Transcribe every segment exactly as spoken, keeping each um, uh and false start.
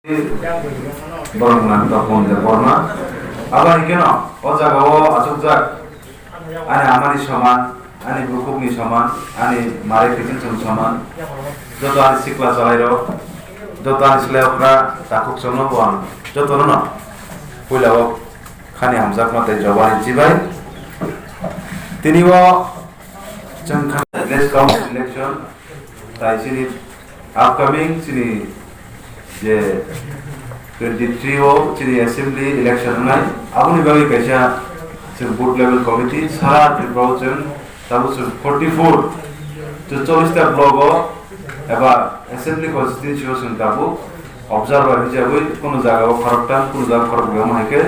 Borok nang Topon Debbarma. Abo hai kheno o jaga o achukjak ani amani soman, ani bukhukni soman, ani mare kiching chum soman, joto ani sikla chalairok, joto ani slai okra takhuk chongno bo ang jotono no puila o khani hamjakma tei jobani chibai. Tini o chwng kha next council election, tai chini upcoming chini je twenty three o chini assembly election wngnai, aboni bagwi kaisa chwng booth level committee sara Tripura o chwng tabuk chwng forty four to chollish ta block o eba assembly constituency o chwng tabuk observer hisabai kunu jaga o khoroktham, kunu jaga khorokbrwi, omo hai khe,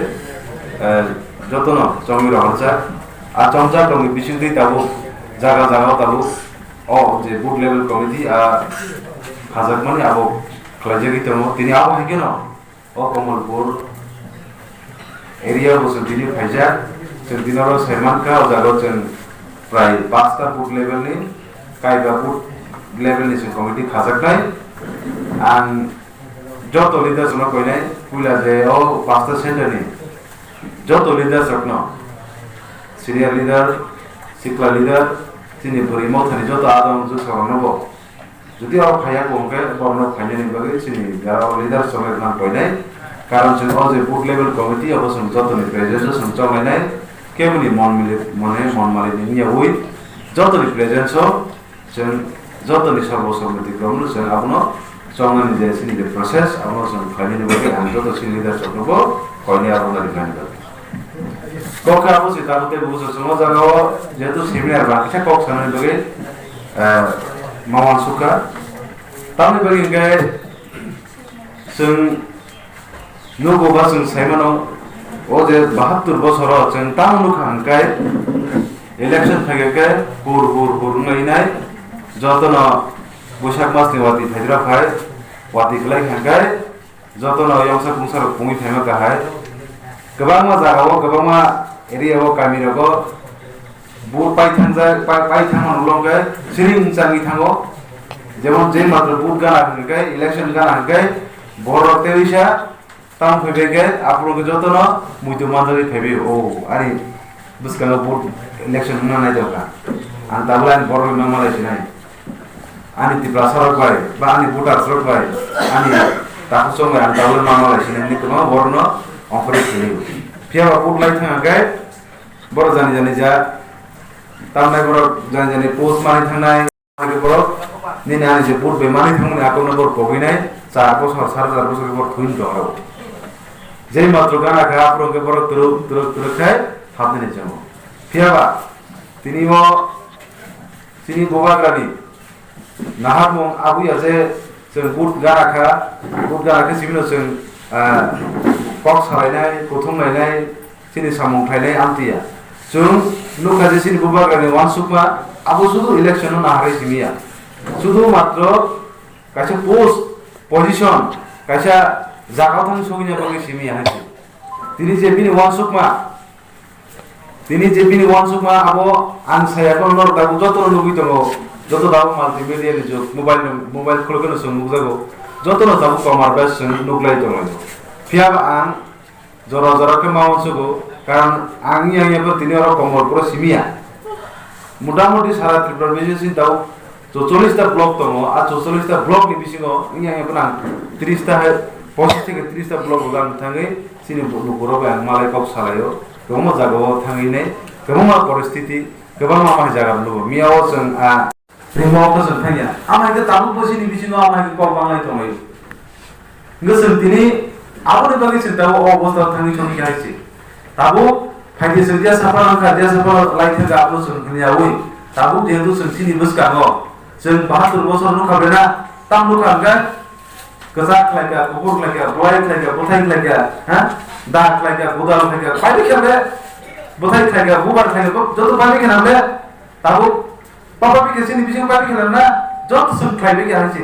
eh, jotono chongwi rohorjak. A chongjak tongni bisingtwi tabuk jaga jaga o tabuk o je booth level committee a khajakmani abo khlaijagwi tongo. Tini abo hai kheno o Kamalpur area bo chwng tini phaijak. Chwng tini oro sai mankha, o jaga o chwng prai pasta booth level ni, kaiba booth level ni chwng committee khajaknai. Ang joto leaders no koinai, puila je o pasta center ni joto leaders rokno, senior leader, sikla leader, chini bwrwi mothani joto adong jwsarokno bo, jodi o phaiya bo hwnkhe borokno phainani bagwi chini jara leaders rok nang koinai. Karon chwng o je booth level committee obo chwng jotoni presence o chwng chonglainai, keboni mon mili mone mon mali ni wngya ui jotoni presence o chwng jotoni sorbo somriti kwrwngno chwng abono chongnani je chini je process abono chwng khlainani bagwi ang joto chini leaders rokno bo koinai abono rinani bagwi. Kok khe abo se tabuk tei bubuso chwng o jaga o jehetu seminar ba kisa kok sanani bagwi, eh, ma uansukha. Tamoni bagwi hwnkhe chwng nugo ba chwng sai mano, o je bahattur bosoro chwng tamo nukha hwnkhe election phai khe hur hur hur wnglainai, jotono Buisak masni watwi phaidra phai, watwi khlai hwnkhe jotono yongsa kungsa rok pungwi phaima kahai. Kwbangma jaga o, kwbangma area o, kami rogo vote pai thangjak, pai, pai thangma ulo hwnkhe siring changwi thango. Jemon je matro vote gana hwnkhe, election gana hwnkhe, borok tei wisa tamo phaibai khe aphuru khe jotono muitu manjagwi phaibai. O, ani bwskango vote election wngna naitokha. Ang tabuk ani borok no malai sinai. Ani Tiprasa rok bai, ba ani voters rok bai, ani takhuk chong bai ang tabuk ma malai sinai hinwi kwbangma borok no ongkhorwi sinai. Phiya ba vote lai thang hwnkhe borok jani jani ja tamnai, borok jani jani post manwi thangnai. Hwnkhe borok nini ani je vote bai manwi thangmani akwkno borok pogwinai, char bosor, sare char bosor khe borok thwin rohoro. Jei matro gana kha, aphuru hwnkhe borok twrwk, twrwk, twrwk khai hapnani chwngo. Phiya ba, tini o chini bubagrani naharmung abuya je chwng vote gana kha, vote gana khe sibino chwng, ah, kok salainai, kuthum lainai, chini samung khlainai amtwi ya. Chwng nukha je chini bubagrani uansukma abo sudu election no naharwi simi ya. Sudu matro kaisa post, position, kaisa jaga thang sogwini bagwi simi ya hai se. Tini je bini uansukma, tini je bini uansukma abo ang saya kono norok tabuk joto no nugwi tongo. Joto tabuk multimedia ni jug, mobile no, mobile khulukhe no chwng nukjago. Joto no tabuk tomar bai chwng nuklai tongo. Phiya ba ang jora jora khe ma uansugo, karon ang yang yang tini oro Komolpuro simi ya. Motamuti sara Tripura bising tabuk chocholish ta block tongo, a chocholish ta block ni bisingo wngya wngya phano ang tris ta hai, pochish theke tris ta block rok ang thangwi chini bu-, bukurok bai ang malai kok salaio. Kwbangma jagao thangwi nai, kwbangma poristiti, kwbangma mai jaga nugo. Miyao chwng a rimo khe chwng thangya. Ama hai khe tabuk bo chini bisingo ama hai khe kok manglai tonglaio. Hwnkhe chwng tini aboni bagwi chwng tabuk o obostha thangwi thangwi hai se. Tabuk phaidi chwng dia sapa wngkha, dia sapa lai thangkha, abo chwng hwnyaui. Tabuk jehetu chwng chini bwskango chwng bahatur bosor nukha bai na, tam nukha hwnkhe kwchak khlaikha, kuphur khlaikha, bolai khlaikha, bwthai khlaikha, ha? Da khlaikha, budal khlaikha, pai khe hwnkhe bwthai khlaikha, bubar khlaikha, joto pai khe hwnkhe tabuk Papa bikhe chini bising pai bikhe na joto chwng khlai bikhe hai se.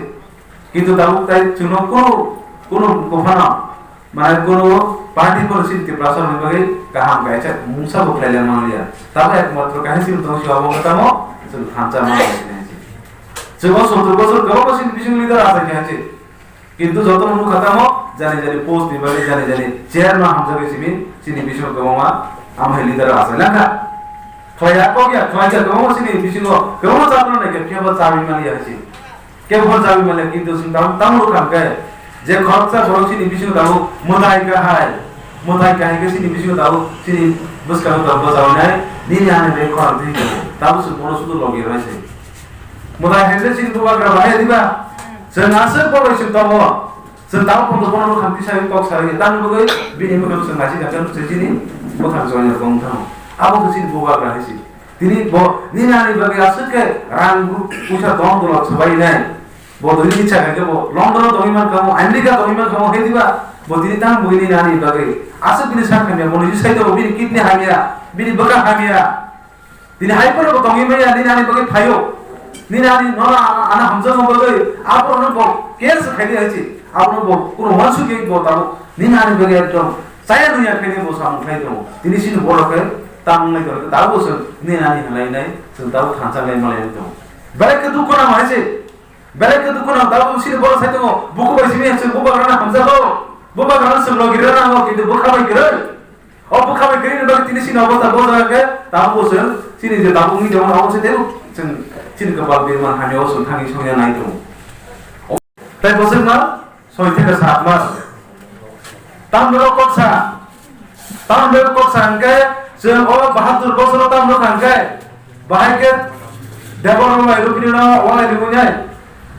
Kintu tabuk tai chwngno kunu, kunu buphano, mane kunu party kono chini Tiprasa ni bagwi kaham kaisa mungsa bo khlai le manliya. Tabuk ekmatro kaisa chini tong siwa bo tamo chwng thansa manliya chini hai se. Chwng o sottor bosor kwbangma chini bising leader asai khe hai se. Kintu joto no nukha tamo, jani jani post ni bagwi, jani jani chair no hamjagwi simi, chini bisingo kwbangma amhai leader rok achai langkha. Khlaiya kok ya, khlaikha kwbangma chini bisingo, kwbangma chapra naikha, phiya bo chabi maliya hai se. Kebo hor chabi maliya, kintu chwng tamo, tamo rwkha hwnkhe, je khoroksa borok chini bisingo tabuk mwtai kahai, mwtai kahai khe chini bisingo tabuk chini bwskango tabuk bwchawi nai, nini ani bai khorang twi tongo. Tabuk chwng bono sudu logi rwlai se. Mwtai hai khe chini bubagra bahai diba? Chwng aswk bo bai chwng tongo. Chwng tabuk photo bono mwkhang tisai kok sawi, tamni bagwi bini mwkhang chwng naisik kha, chwng chini mwkhang chwng wng thango. Abo khe chini bubagra hai se. Tini bo nini ani bagwi aswk khe rang puisa don dolo swbai nai. Bo tini icha kha khe bo London o tongwi man kha mo, America tongwi man kha mo, hai diba? Bo tini tang bui nini ani bagwi aswk bini sak khamya, bo nini sai tongo, bini kidney hamya, bini bwkha hamya. Tini hai phano bo tongwi maya, nini ani bagwi phaio. Nini ani nono ano, ano hamjakma bagwi, aphuru no bo care se khaidi hai se. Abono bo kunu wansukya bo tabuk nini ani bagwi ekdom chaya nungya khaini bo samung khai tongo. Tini chini borok khe tamung nai tongo, tabuk bo chwng nini ani hinlai nai, chwng tabuk thansa nai malai nai tongo. Belai khe dukhu nang hai se. Belai khe dukhu nang, tabuk chini borok sai tongo. Buku bai simi chwng bubagrano hamjago. Bubagrano chwng logi rwna nango, kintu bwkha bai kwrwi. O bwkha bai kwrwini bagwi tini chini obostha bo jaga khe tabuk bo chwng chini je tabuk wngwi tongo, abo se teibo chwng chini kwpal birman hamya o chwng thangwi songya nai tongo. Tei bwswkno soi theke sat mas. Tamni o kok sa, tamni o kok sa hwnkhe chwng o bahatur bosoro tamni kha hwnkhe Bahai khe Debbarma bai Rukmini no walai riwi nai,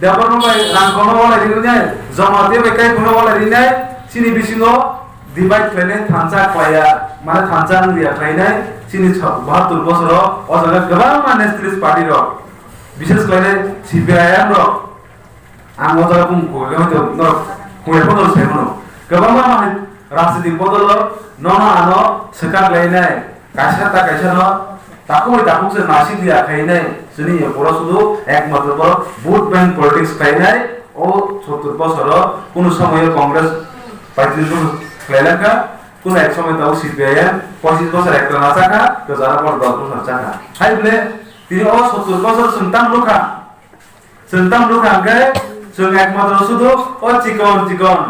Debbarma bai Rangkho no walai riwi nai, Jamatia bai Kaiphu no walai riwi nai, chini bisingo divide khlainai thansa khlaiya, mane thansa wngya khlainai, chini sa-, bahatur bosoro o jaga kwbangma nationalist party rok, bishes khlainai C P I M rok, Ang o jaga bumung kok hwnkhe norok hwnwi phano sai mano. Kwbangma manwi rajnitik bodolo nono ano swkak lainai, kaisa ta kaisa no takhuk bai takhuk se naisik ya khainai. Chini ya pura sudu ekmatro borok vote bank politics khainai. O sottor bosoro kunu somoyo Congress paitris bosor khlai langkha, kunu ek somoy tabuk C P I M pochis bosor ekta na chakha, kwcharo borok dos bosor chakha. Hai bole tini o sottor bosor chwng tang nukha. Chwng tamo nukha hwnkhe, chwng ekmatro sudu o chikon chikon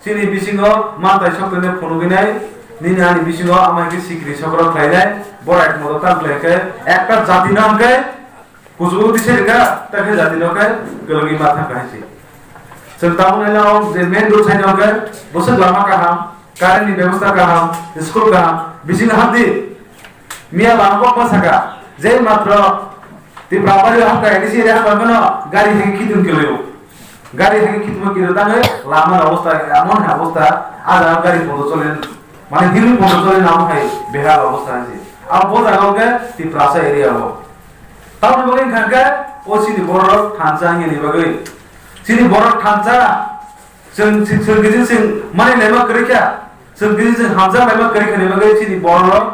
chini bisingo mantai soktonwi phunugwi nai, nini ani bisingo ama hwnkhe sikri sokro khlainai, borok ekmatro tamo khlai khe ekta jatino hwnkhe kuchugo twi se rwkha, tei khe jatino khe kwlwngwi ma thangkha hai se. Chwng tabuk naina o je main road side o hwnkhe bwswk lama kaham, current ni bebosta kaham, school kaham, bisingo hapdi. Miya lama kok ma saka, je matro Tipra bari hapka ini si area hapka no gari hengki khitun kelayo. Gari hengki khitun kelayo tangwi lama ni obostha emon hai obostha, ah jaga gari pondo chole, mane hiri pondo chole namo hai behal obostha hai se. Abo bo jaga o khe Tiprasa area o. Tamoni bagwi wngkha khe o chini borok thansa wngya ni bagwi. Chini borok thansa, Chwng, chwng, chwng khe chwng mani laima kwrwi kha, chwng khe chwng hamjak laima kwrwi kha ni bagwi chini borok rok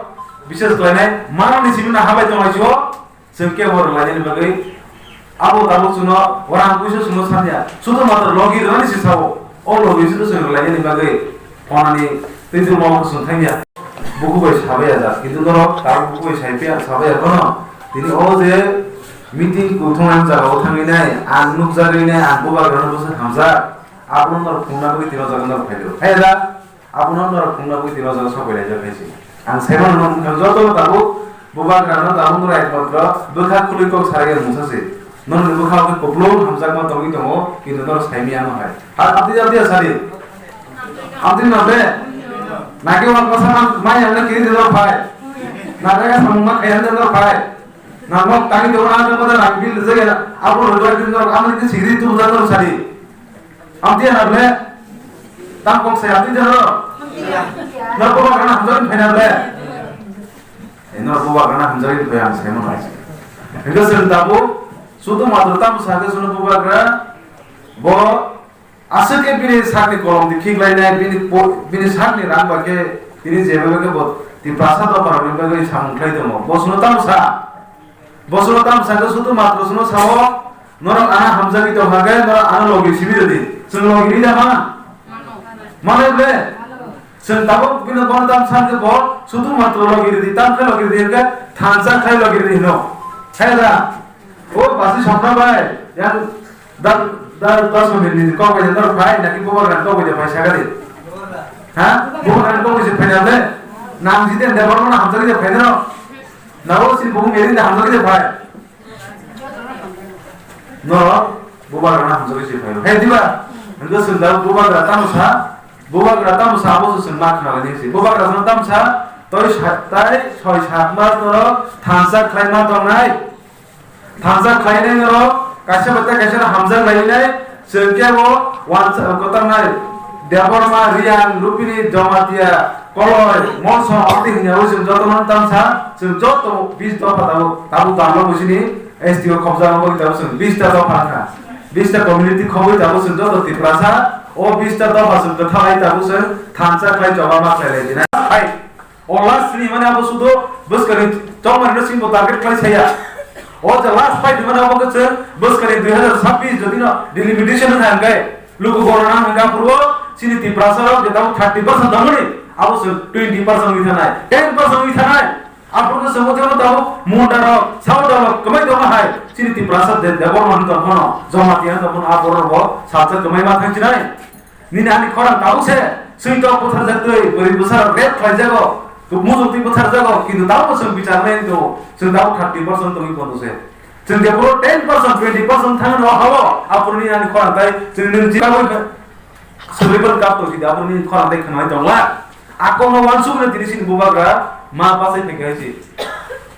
bises khlainai manani simi no habai tonglai sio, chwng kebo rwlainani bagwi abo tabuk chwngno orang puisa chwngno sanya, sudu matro logi rwnani se sao, o logi sudu chwng rwlainani bagwi onani twi twi mao chwng thangya. Buku bai sabai ya jak, kintu norok tabuk buku bai sai phiya sabai ya bono, tini o je meeting kuthung ang jaga o thangwi nai, ang nukjagwi nai, ang bubagrano bwswk hamjak. Abono norok phunukna bagwi tino jaga norok phaio. Hai da, abono norok phunukna bagwi tino jaga sok bai laijak hai se. Ang sai mano norok wngkha joto tabuk bubagrano tabuk norok ekmatro bwkha khulwi kok sarai mungsa se. Norokni bwkha o khe kupulung hamjakma tongwi tongo, kintu norok sai maya no hai. Ha, abdi abdi sadi. Abdi no be. Nake wan kosa man mai ang kiri dilo phai. Nake samung ma kaya dilo phai. Namo tani dilo ang ko da bil je abo lo dilo ang kiri tu da sadi. Amtiya na ble? Tam kok se amtiya na ro? Amtiya. Na ko ba kana hamjak phai na ble? Eno ko ba kana hamjak phai ang se mo na. Ego sen tabu, sudu matro tam sa ke sunu ko ba gra, bo aswk ke bini sakni kolom di khiklai nai, bini po-, bini sakni rang ba ke, tini jeba ke bo, Tiprasa to parani bagwi samung khlai tongo. Bo sunu tam sa? Bosoro tam sakhe sudu matro suno sao, norok ano hamjagwi tong kha khe, norok ano logi simi rwdi. Chwng logi rwi da man? Manai ble? Chwng tabuk bino bono tam sakhe bo sudu matro logi rwdi, tam khe logi rwdi hwnkhe thansa khai logi rwdi hino. Hai da? O basi sokna bai, yang dan Da, dos minute ni kok bai da phai, naki bubagra kok bai da phai sagari. Ha? Bubagra kok bai phai da le. Nang jiten da bormana hamjak da phai da. Nago si bubu meri da hamjak da phai. No, bubagra na hamjak si phai. He diba? Nang sunda bubagra tamo sa, bubagra tamo sa abo sunda khna le si. Bubagra tamo sa, toi sa, tai soi sat mas noro thansa khlai ma tongnai. Thansa khlainai norok kaisa bai tei kaisa hamjak lainai, chwng kebo wansa kwtangnai Debbarma, Riang, Lupini, Jamatia, Koloi, Molsong, Oti hwnyaui chwng jotono tamsa, chwng joto bis dopha tabuk, tabuk danglo bwsini S T O khobjakma bagwi tabuk chwng bis ta dopha wngkha. Bis ta community khobwi tabuk chwng joto Tiprasa, o bis ta dopha chwng kwthalai tabuk chwng thansa khlai choba ma khlai lai dinai. Hai. O last ni mane abo sudo bwskani chongmani no singbo target khlai saya. O je last fight ni mane abo khe bwskani dui hazar sabbish jodi no delimitation wngkha hwnkhe luku gorana hwnkha purbo chini Tiprasa rok je tabuk thirty percent dongmani abo se twenty percent wngwi thanai, ten percent wngwi thanai. Aphuru khe se mote mote abo munda rok, sauda rok kwmai tongma hai chini Tiprasa de Debbarma hwn tong phano, Jamatia hwn tong phano abo rok bo salsa kwmai ma thang chinai. Nini ani khorang tabuk se, swi tok bwtharjak twi, bwrwi bwsa rok rape khlaijago, muchuk twi bwtharjago, kintu tabuk bo chwng bichar nai tongo, chwng tabuk thirty percent tongwi bondo se. Chwng je boro ten percent, twenty percent thangno hao, aphuru nini ani khorang tai, chwng nini jibagwi kha, survival cup tong sidi, aphuru nini khorang tai khwnai tongla. Akokno wansukno tini sini bubagra, ma bachai phaikha hai se.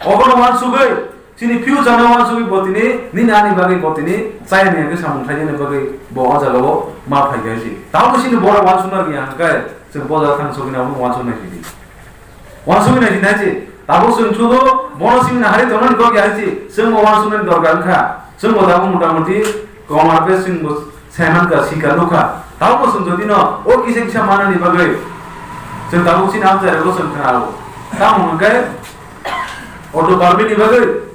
Obono wansugwi, Chini future no wansugwi bo tini, nini ani bagwi bo tini, chayani hwnkhe samung khlainani bagwi bo o jaga o ma phaikha se. Tabuk chini borok wansukna rwya hwnkhe, chwng bo jaga thang sogwini abo wansuknai sidi. Wansugwi nai sidi hai se. Tabuk chwng sudo bono simi nahari tongnani kok ya hai se. Chwng bo wansuknani dorkar wngkha. Chwng bo tabuk mota moti Komar bai chwng bo saimankha, sikha nukha. Tabukbo chwng jodi no o kisa kisa manani bagwi chwng tabuk chini amchairokno chwng khna o. Tamo hwnkhe auto permit ni bagwi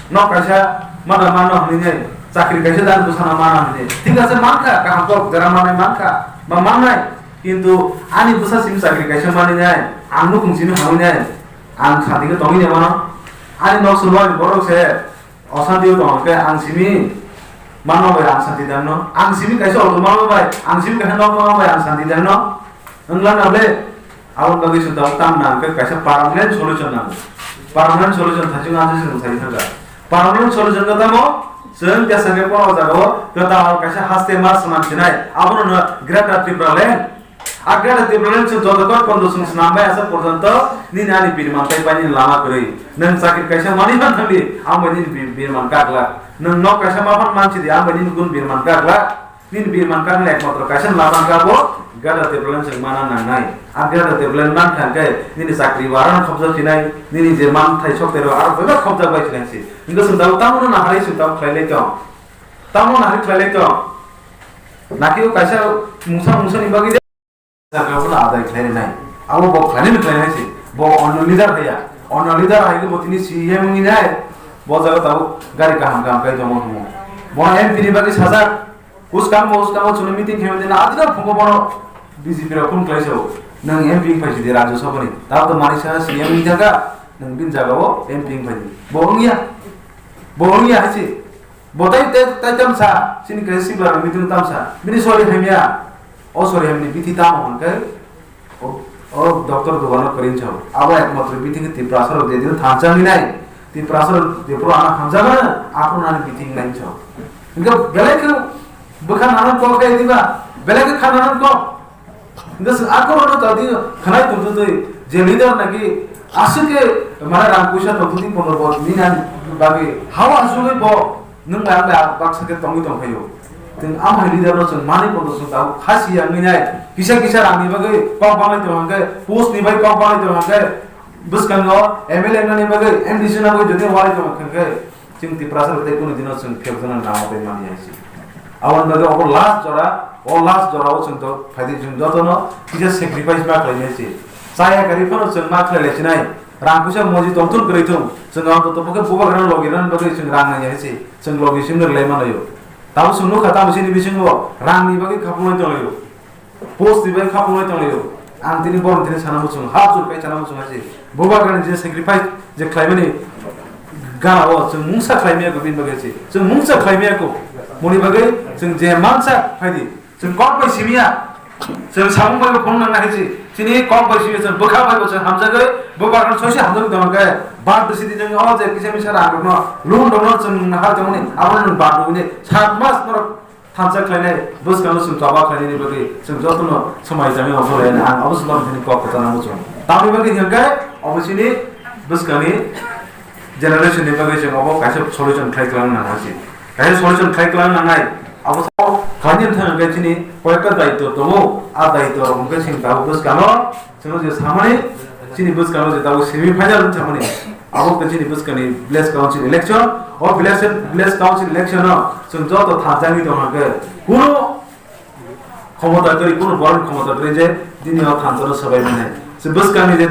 nok kaisa mada mano hwnwi nai, chakri kaisa dan bwsano mano hwnwi. Thik ase, mankha, kaham kok jera manai mankha, ba mannai. Kintu ani bwsa simi chakri kaisa manwi nai, ang nukhung simi hamwi nai, ang santi khe tongwi nai mano. Ani nok swngo ani borok se Osanti o tong khe ang simi manma bai ang santi dang no. Ang simi kaisa auto manma bai, ang simi kaisa nok manma bai ang santi dang no. Wngla na ble? Aboni bagwi chwng tabuk tamo nang khe kaisa permanent solution nango. Permanent solution thaching ang se chwng sai thangkha. Permanent solution khe tamo? Chwng tesa khe poro jaga o kwtal kaisa haste ma swnam sinai. Abono no Greater Tipraland. Agra de development se joto kok kondo sung snam bai asa porjonto nini ani birman tai bai nini lama kwrwi. Nwng chakri kaisa mani man thangdi, ang bai nini bir-, birman kaglak. Nwng nok kaisa ma phan manchidi, ang bai nini gun birman kaglak. Nini birman kagna ekmatro kaisa lama kabo gada development se mana nangnai. Agra de development man thangkhe nini chakri waran khobjak sinai, nini je man thai sok tero aro bebak khobjak bai sinai si. Hingke sung tabo tamo no nahari sung tabo khlai lai tong. Tamo nahari khlai lai tong. Naki o kaisa mungsa mungsa ni bagwi de. Sakha bono adai khlai nai. Abo bo khlai nai khlai nai se. Bo onno leader haya. Onno leader hai bo tini C M ni nai. Bo jaga tabo gari kaham kaham kai jomo humo. Bo M P ni bagwi sajak. Uskang bo uskang bo chuni meeting khe na adina phungo bono B J P rok phone khlai sao. Nang M P phai sidi Rajya Sabha ni. Tabo to mani sa C M ni jaga. Nang bin jaga o M P phai. Bo ongya. Bo ongya hai se. Bo tai, tai, tai tamsa, chini kaisa sikla rok meeting tamsa. Bini sori hamya, o sori hamni bithi tamo hwnkhe, o, o doctor dogano kwrwi sao. Abo ekmatro bithi khe Tiprasa rok je dino thansa hinai, Tiprasa rok jephuru ano hamjakgano, aphuru nani bithi hinai sao. Hwnkhe belai khe bwkha nanang kok khe diba, belai khe kha nanang kok. Hingke chwng a khorokno tongdi khnai tongtwtwi, je leader naki aswk khe mane rang puisa tongtwtwi pondro bo nini ani bagwi hao asugwi bo nwng bai ang bai baksa khe tongwi tongphaio. Chwng amhai leader no chwng manwi pondo chwng tabuk khasi ya wngwi nai, kisa kisa rangni bagwi kok banglai tongo hwnkhe, post ni bai kok banglai tongo hwnkhe, bwskango M L A wngnani bagwi, M D C wngnani bagwi jodi walai tongo hwnkhe, Chwng Tiprasa rok tei kunu dino chwng phiyok jana nangma tei mani hai se. Aboni bagwi obo last jora, o last jora o chwng to phaidi chwng jotono kisa sacrifice ma khlai nai se. Chaya kari phano chwng ma khlai lai sinai. Rang puisa moji tongthun kwrwi thung. Chwng ang to topokhe bubagrano logi rwna bagwi chwng rang nai hai se. Chwng logi simi rwlai manaio. Tamo chwng nukha tamo chini bisingo rangni bagwi khapulwi tonglaio. Post ni bai kha pungwi tonglaio. Ang tini borok tini sana muchung, ha chuk kai sana muchung hai se. Bubagrani je sacrifice je khlaimani Gana o chwng mungsa khlai maya kho bini bagwi se. Chwng mungsa khlai maya kho. Moni bagwi chwng je mansa phaidi. Chwng kok bai simiya. Chwng samung bai phone nang nai se. Chini kok bai simiya chwng bwkha bai bo chwng hamjagwi. Bo baran soise hamjagwi dong khe. Bar bisi di chwng o je kisa misa rang rokno. Loan rokno chwng nahar jongni. Abo nwng bar rokni. Sat mas norok thansa khlainai, bwskango chwng choba khlainani bagwi chwng jotono swmai tangwi obo rwya ang abo swkang thani kok kwchana muchung. Tamni bagwi hwnkhe obo chini bwskangni generation ni bagwi chwng obo kaisa solution khlai kwlang nang hai se. Kaisa solution khlai kwlang nangnai abo sao khlainani thang hwnkhe chini koyekta daitw tongo, a daitw rok hwnkhe chini tabuk bwskango Chwng je samani, chini bwskango je tabuk semi final wng samani, abo khe chini bwskangni village council election, o village, village council election o chwng joto thansa wngwi tong hwnkhe, kunu khomota kwrwi, kunu borokni khomota kwrwi je dini o thansa no swbai mannai. Chwng bwskangni je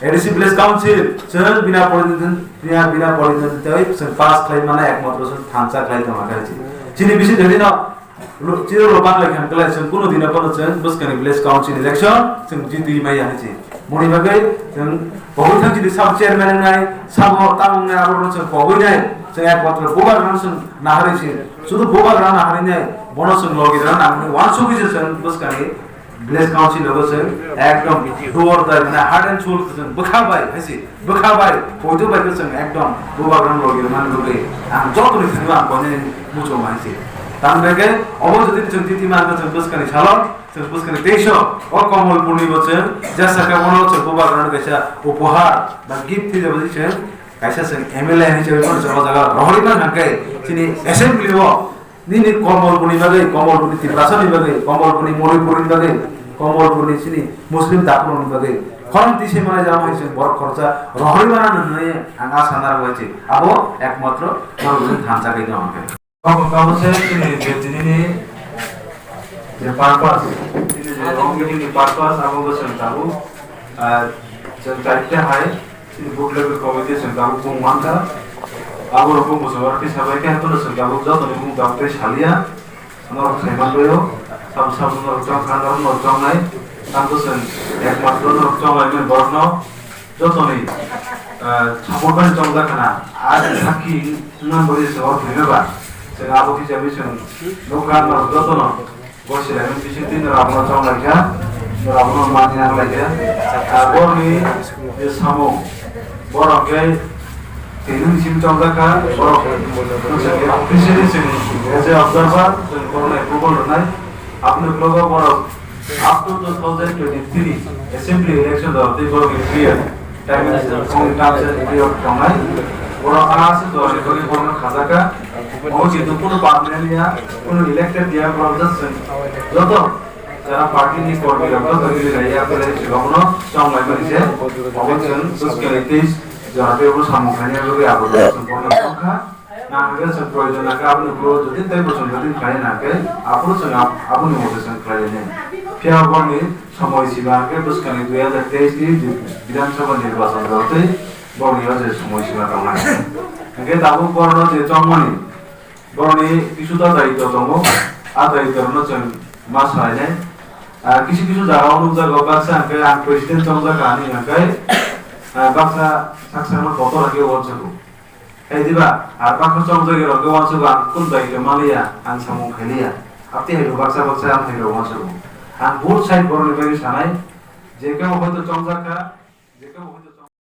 A D C village council, chwng bina politician, bina, bina politician tei chwng pass khlai mannai, ekmatro chwng thansa khlai tong hwnkhe chini bisi jodi no Lu-, chiro lo bak lai khan kwlai chwng kunu dino phano chwng bwskangni village council election chwng jitwi maya hinwi se. Moni bagwi chwng pogwi thang chini sabo chairman wngnai, sabo ta wngnai, aborokno chwng pogwi nai, chwng ekmatro bubagrano chwng naharwi se. Sudu bubagrano naharwi nai, bono chwng logi rwna nangmani uansugwi se chwng bwskangni village council logo chwng ekdom do or die, mane heart and soul chwng bwkha bai hai se. Bwkha bai, poito bai khe chwng ekdom bubagrano logi rwmani bagwi ang jotoni thani ang koinani muchungo hai se. Tamni bagwi obo jodi chwng titi mankha chwng bwskangni salo, chwng bwskangni teisa o Komolpurni bo chwng jesa khe bono chwng bubagrano kaisa upohar ba gift thwi rwbaji chwng kaisa chwng M L A hinwi chwng bono chwng o jaga rohorwi mankha khe chini assembly o Nini Komolpurni bagwi, Komolpurni Tiprasani bagwi, Komolpurni Manipurni bagwi, Komolpurni chini Muslim takhurokni bagwi khorang twi se manai jama hai chwng borok khoroksa rohorwi mano hwnwi ang asa narwk bai se. Abo ekmatro borok chwng thansa khe tong khe. Abo, abo se chini je tinini je purpose, tini je ong nini purpose abo bo chwng tabuk, ah, chwng chaita hai Chini board level committee chwng tabuk bung mankha. Aborok bung bwswk aro tisa bai khe, haikhe chwng tabuk jotoni bung tabuk tei saliya. Norok sai manbaio, sabo sabo norok chong kha, norok norok chongnai. Tamo chwng ekmatro norok chonglaimani borokno jotoni, eh, support bai chongjak khna. Ar sakhi wngmani bagwi chwng oro phaiba ba. Chwng abo hisabe chwng nukha norok jotono. Bo seleng bising tin rok no chong lai kha, rok no mani nang lai kha. Ah, borok ni je samung, borok khe tini bising chong jak kha, borok no se officially sini as a observer, chwng borok no approval rwnai. Aboni ulo borok up to two thousand twenty-three assembly election rok tei borok ni clear. Time and only terms and period tongnai. Borok aswk jora ni bagwi borokno khajakha. Omo kintu kunu permanent ya, kunu elected ya, borok just joto jara party ni kormi rok joto mili lai ya, bole sibokno chong lai mani se. Omo chwng bwskang ni teis jora tei bo samung khainai bagwi abo chwng borokno tongkha. Nang hwnkhe chwng proyojon nangkhe aboni ulo jodi tei bo chwng jodi khlai nangkhe, aphuru chwng ab-, aboni mote chwng khlai lainai. Phiya borokni somoi sima hwnkhe bwskangni dui hajar teis ni Bidhan Sabha nirbachon jora tei borokni o je somoi sima tongnai. Hwnkhe tabuk borokno je chongmani, borokni kisu ta daitw tongo, a daitw rokno chwng ma salainai. Ah, kisu kisu jaga o nukjago, baksa hwnkhe ang president chongjakha hinwi hwnkhe, ah, baksa sak sakno kotor hwnkhe uansukgo. Hai diba, ar baksa chongjagwi rok khe uansukgo ang kunu daitw manliya, ang samung khailiya. Aboni hai rok baksa baksa ang hai rok uansukgo. Ang both side borokni bagwi sanai, je kebo hoito chongjak kha, je kebo hoito